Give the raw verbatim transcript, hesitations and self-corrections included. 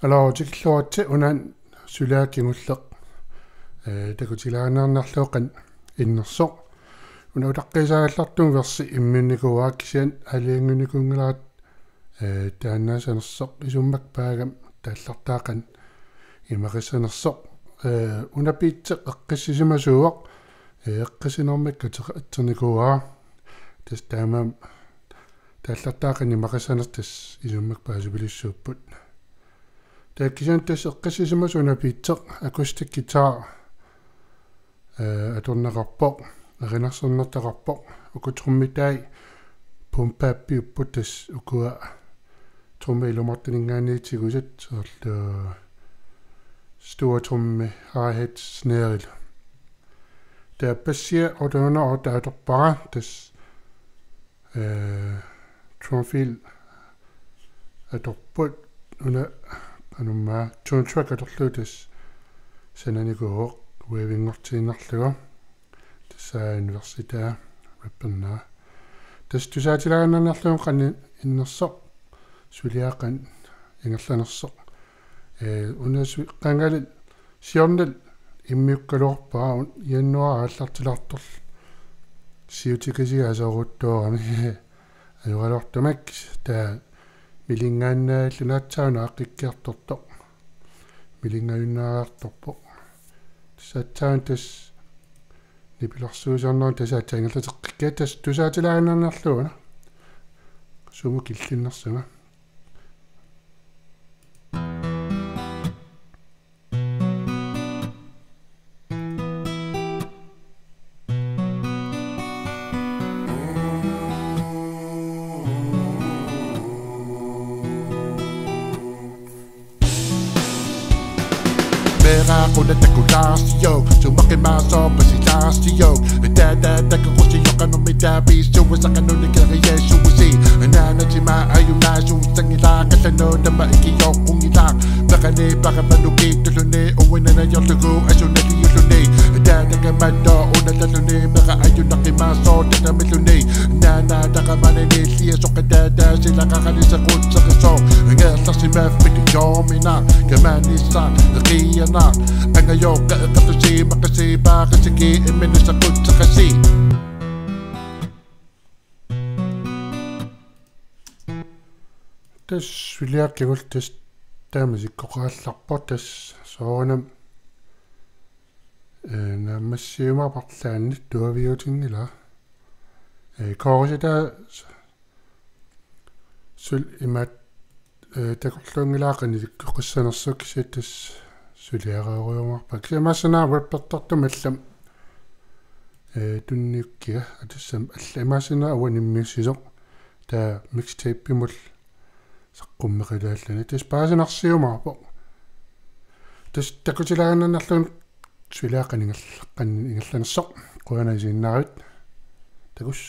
Aluu, tikilluaritsi. Una suliaq kingulleq, eh, takutilaaginnarniarlugu qanoq innersoq. Una utaqqiisaagallartuumik versi immiunnikuuara, kisianni aalajangiunnikuunngilara, eh, taanna sanersoq isummakkut paagami taallartaa qanoq imaqassanersoq. Eh, una beatsi eqqissisimasuuvoq, eh, eqqissinermik ater-, atornikuuara. Tassa taamaammat taallartaa qanoq imaqassanersoq tassa isummakkut paasipilussuupput. Taava kisianni tassa eqqissisimasoq una beatsi acoustic guitar, eh, atorneqarpoq, erinarsornartoqarpoq, uku trommitai pumpappiupput, tassa ukua trommit ilumoortuninngaanniit tigusat, soorlu store tromme, hi-hat, snare-ilu. Taava bassia otte hundrede otte atorpara, tassa, eh, Tron Field atorput, una anumma Tone Track atorlugu tassa sananikuuvoq wave-inngortiinnarlugu. Tassa universitaa rappernera. Tassa tusaatilaaginnarniarlugu qanoq innersoq, suliaq qanoq ingerlanersoq. Eh, una su-, qangali siornali immiukkaluarpara, un-, januaarip aallartilaartorlu siutikasiga asooruttuarami. Ajoraluartumik, taava milingaannaalluni aatsaat una aaqqikkiartortoq. Milingaajunnaariartorpoq. Tassa aatsaat tassa nipilersuisoqarnera tassa aatsaat ingerlateqqikkiga, tassa tusaatilaaginnarniarlugu una sumut killinnersunga. Meeraq una takulaarsioq, sumaqqimaasoq pasilaarsioq. Taava takugussiuk qanormita pissuasaqarnermik keriasuusi. Naanatima ajunaasuussanngilaat, qallanut tamaat ikiorunngilaq. Peqani parapalukittulluni uinanajorlugu asunaliulluni. Taava takamattoq unallalluni meeraq ajunaqqimaasoq tatamilluni. Naanaa taqamanini illiasoq qataata silaqaqali sequtserisoq. Ngeerlarsimaffik joominaq, kamanissaq, qianaq. Angajoqqeqartusi maqasi paaqasiki imminut sequtseqasi. Tassa suliaq kingulleq tassa taama isikkoqarallarpoq, tassa soorunami, eh, naammassiumaarpallaanni tuaviutinngilara. Eh, koorusitaasa sul imaat, eh, takorluunngilara qanoq isikkoqassanersoq, kisianni tassa suliareerujumaarpara. Kisianni imaassinnaavoq rappertartumik allamik, eh, tunniukkiga, atassami allamik imaassinnaavoq uani immiussisoq. Taava mixtape-imut saqqummeqalaalluni. Tassa paasinarsiumaarpoq. Tassa takutilaaginnarniarlugu suliaq qanoq ingerl-, qanoq ingerlanersoq. Qujanaq isiginnaaravit. Takuss.